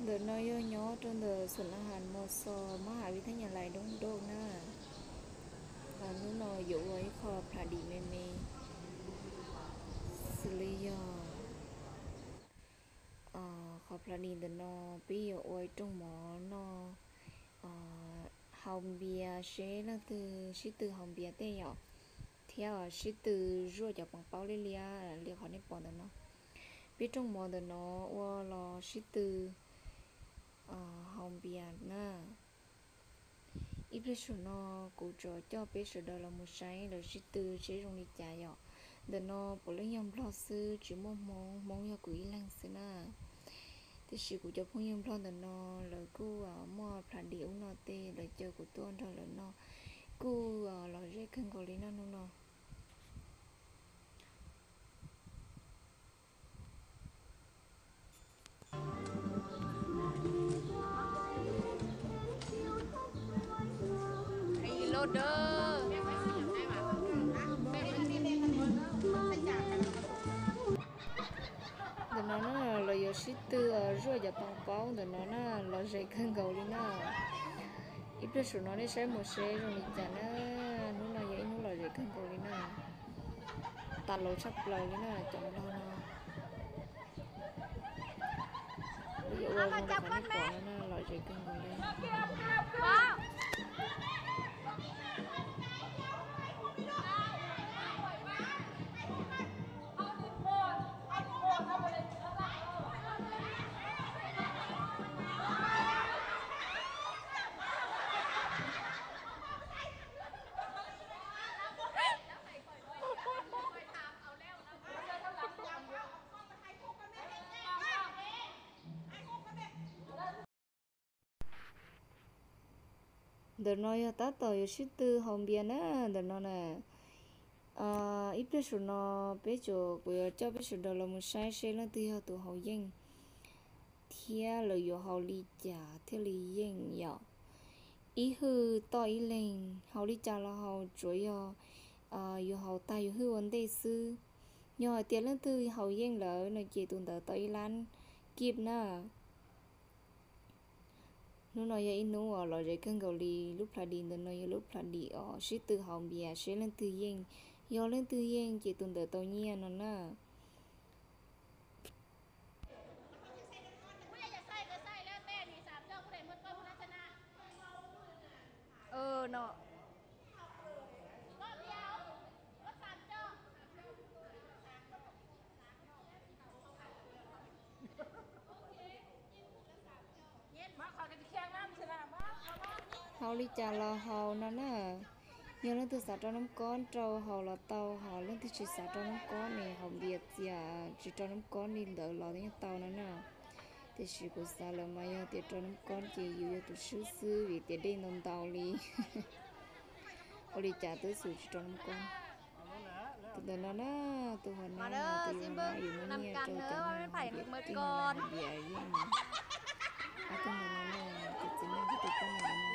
Ntawm no yog nyob rau ntawm xum na has mos xos mab has vib thab nyas lais doob doj na. Hnub no yuav ua ib qho plas dim me me xws li yog qhov plas dim ntawm no peb yuav ua ib rooj mov noj, haus npias seb leej twg sib tw haus npias tej yom, thiab sib tw zuaj cov poob paub liab liab li qhov nej pom ntawm no. Peb rooj mov ntawm no ua los sib tw haus npias na. Ib pliag saum no kuv tsuas coj peb sawv daws los mus saib lawv sib tw seb zoo li cas yom. Ntawm no puav leej yog Nplog xwb tsis muaj Hmoob, Hmoob yog kuv ib leeg xwb na. Tiam sis kuv cov phooj ywg Nplog ntawm no lawv kuj muaj plas dim ub no tej, lawv caw kuv tuaj nrog lawv noj, kuj lom zem kawg nkaus li na hnub no. Ntawm no na, lawv yuav sib tw zuaj cov poob paub ntawm no na, lom zem kawg nkaus li na. Ib pliag saum no nej saib mus seb zoo li cas na. Hnub no yog ib hnub lom zem kawg nkaus li na. Tas laus tshaj plaws li na cov Nplog no. Lawv yuav ua zoo li qhov nej pom no na, lom zem kawg nkaus li. Ntawm no yog tab tom yuav sib tw haus npias na, ntawm no na. Ib pliag saum no peb tsuas, kuv yuav coj peb sawv daws los mus saib seb leej twg yog tus haus yeej thiab lawv yuav haus li cas thiaj li yeej yom. Ib hwj toj ib leeg, haus li cas los haus, tsuav yog yus haus tag yus hwj ua ntej xwb. Yog hais tias leej twg haus yeej lawm no ces tus ntawd tau ib lab kib na. Hnub no yog ib hnub uas lom zem kawg nkaus li, lub plas dim ntawm no yog lub plas dim uas sib tw haus npias seb leej twg yeej. Yog leej twg yeej ces tus ntawd tau nyiaj no na. Haus li cas los haus no na. Yog leej twg xav rau nab kob rau haus los tau, ho leej twg tsis xav rau nab kob ne, haus npias txias tsis rau nab kob li ntawd los yeej tau no na. Tiam sis kuv xav lawm mas yog tias rau nab kob ces yus yog tus swb xwb vim tias dej ntau ntau li. Ua li cas twb xum tsis rau nab kob. Tus ntawm no na, tus hauv no, tus yuav no yus muab nyiaj rau cov no, npias yeej, ob tug ntawm no na, tus txiv neej thiab tus poj niam no na.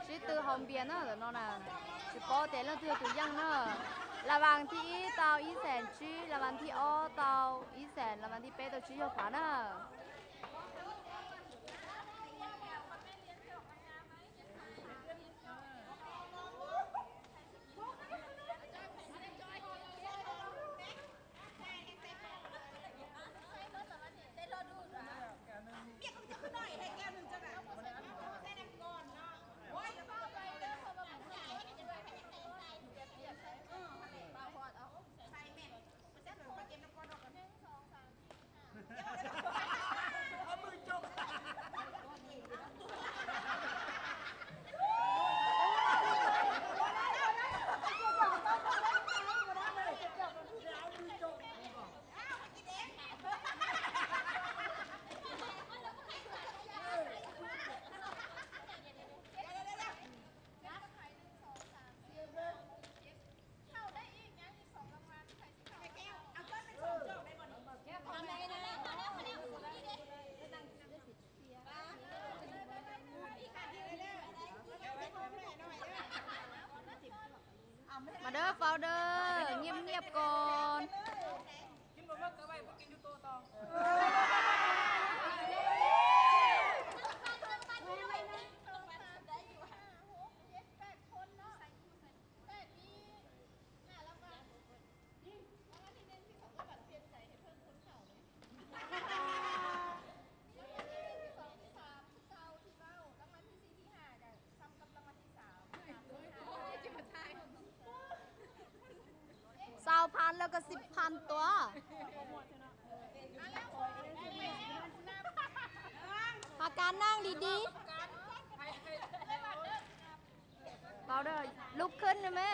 Sib tw haus npias na ntawm no na, tsis paub tias leej twg yog tus yeej na. Las vas thib ib tau ib xees tsib, las vas thib ob tau ib xees, las vas thib peb tau tsib caug phav na. Pham tuav. Has kas neej di di. Pau dawb, lub khwb na me.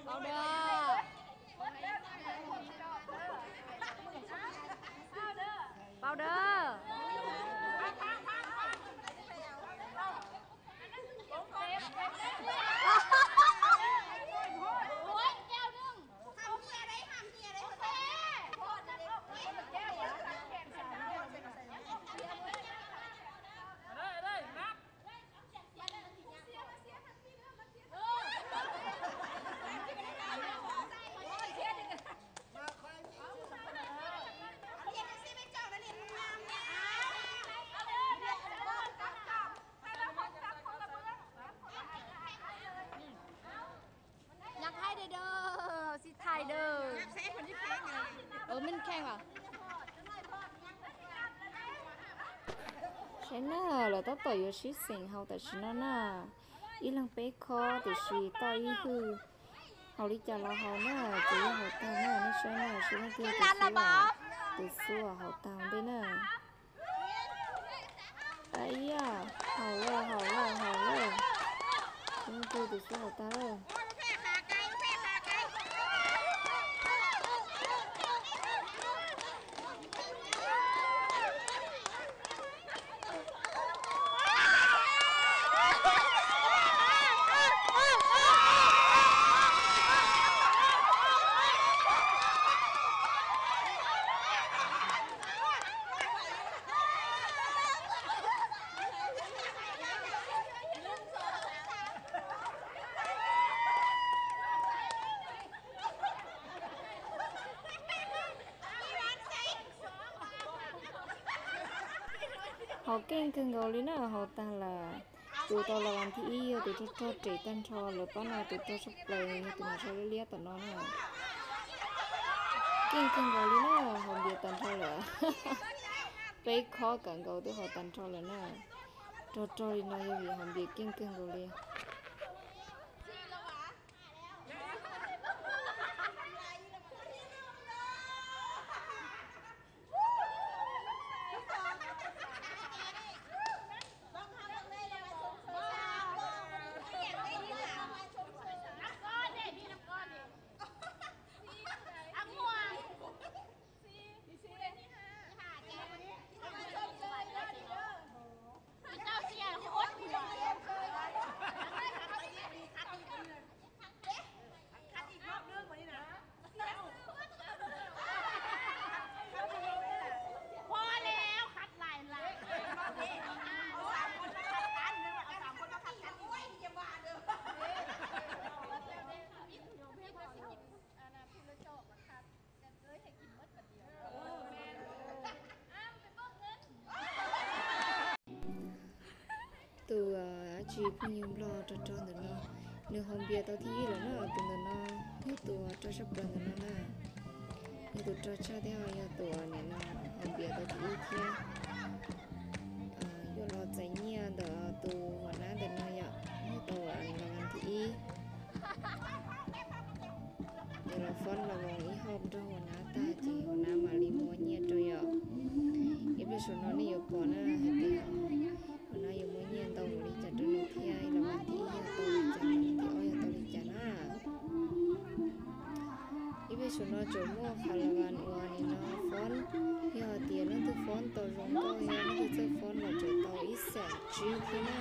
Pau dawb. Pau dawb. Nyob Thaib dawb, Thaib dawb. Saib na, lawv tab tom yuav sib xeem haus tam sim no na. Ib leeg peb khob tiam sis toj ib hwj. Haus li cas los haus na, ces yeej haus tag na, nej saib na, sib leej twg tus xub, tus xub haus tag ntej na. Ib yam, haus lawm, haus lawm, haus lawm. Sib leej twg tus xub haus tag lawm. Haus keej kawg nkaus li na, haus tag lawm. Tus tau las vas thib ib yog tus rog rog rem tag nrho lawv pab no, tus rog tshaj plaws yog tus mas rog liab liab tom no na. Keej kawg nkaus li na, haus npias tag nrho lawm. Peb khob kawg nkaus twb haus tag nrho lawm na. Rog rog li no yog vim haus npias keej kawg nkaus li. Tus dab tsi phooj ywg nplog rog rog ntawm no, nws haus npias tau thib ib lawm na, tus ntawm no yog tus rog tshaj plaws ntawm no na. Yog tus rog tshaj thiab yog tus nim no haus npias tau thib ib thiab. Yuav los txais nyiaj ntawm tus huas nab ntawm no yom, yog tau las vas thib ib. Yuav los fob las vas ib hom nrog huas nab tag ces huas nab mam li muab nyiaj rau yom. Ib pliag saum no nej yuav pom na hais tias huas nab yuav muab nyiaj ntau npaum li cas rau nws thiab, las vas thib ib yog tau li cas, las vas thib ob yog tau li cas na. Ib pliag saum no tseem muaj qhov las vas uas nim no fob, yog hais tias leej twg fob tau zoo nkauj thiab leej twg txawj fob los tseem tau ib xees tsib thiab na.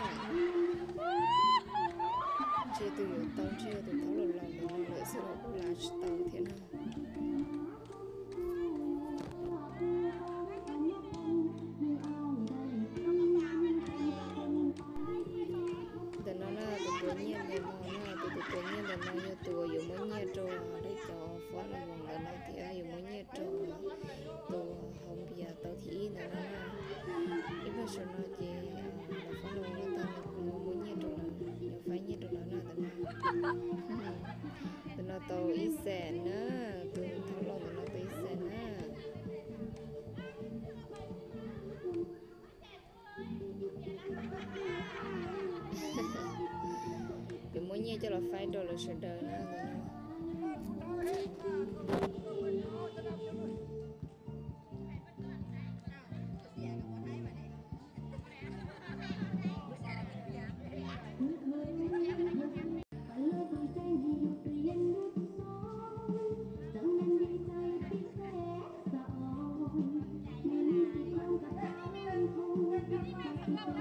Ntshe tus yuav tau ntshe yog tus thaub laus laus ntawm no lawm xwb los kuj lav tsis tau thiab na. Ntawm no na, tus tuav nyiaj ntawm no na, tus tus tuav nyiaj ntawm no yog tus uas yuav muab nyiaj rau lawv cov fob las vas ntawm no thiab yuav muab nyiaj rau tus haus npias tau thib ib ntawm no na. Ib pliag saum no ces lawv fob las vas no tag lawm kuv yuav muab nyiaj rau lawv, yuav faib nyiaj rau lawv na ntawm no. Ntawm no tau ib xees na, tus thaub laus ntawm no tau ib xees na. Yuav muab nyiaj coj los faib rau lawv sawv daws na ntawm no. Tseem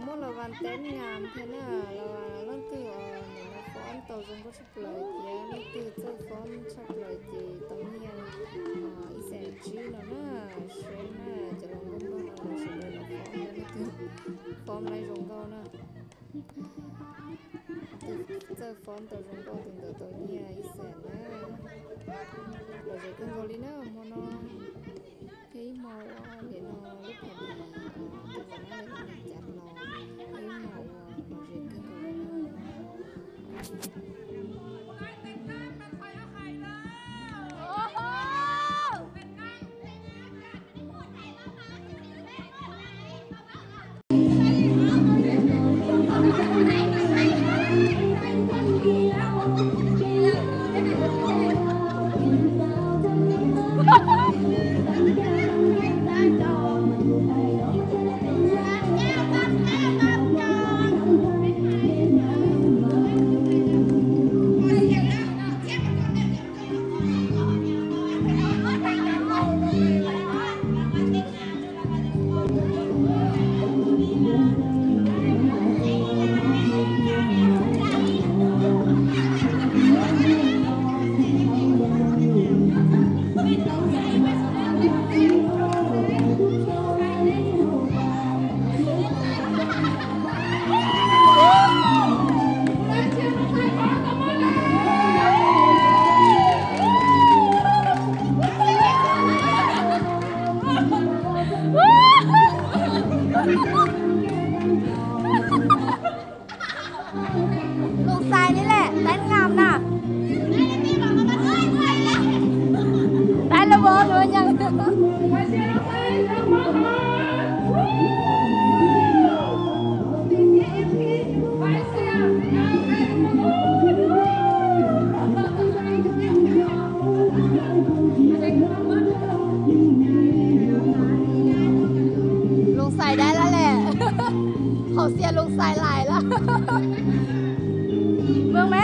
muaj los vas teeb nyam thiab na, los leej twg uas nim no fob tau zoo nkauj tshaj plaws thiab leej twg txawj fob tshaj plaws ces tau nyiaj ib xees tsib no na. Seb na, cov hluas nkauj nplog no lawv sawv daws los fob, leej twg fob laib zoo nkauj na. Tus txawj fob tau zoo nkauj tus ntawd tau nyiaj ib xees na. Lom zem kawg nkaus li na hmo no. Thiab ib hmo uas nim no lub phem ntawd tus uas lawv cav los, thiab ib hmo uas lom zem kawg nkaus li na. Lus xais li lawm, teb nyam na. Teb lub vov lub nyam. Lus xais dab lawm lawm. Hauv xiab lus xais lais lawm. Maj me.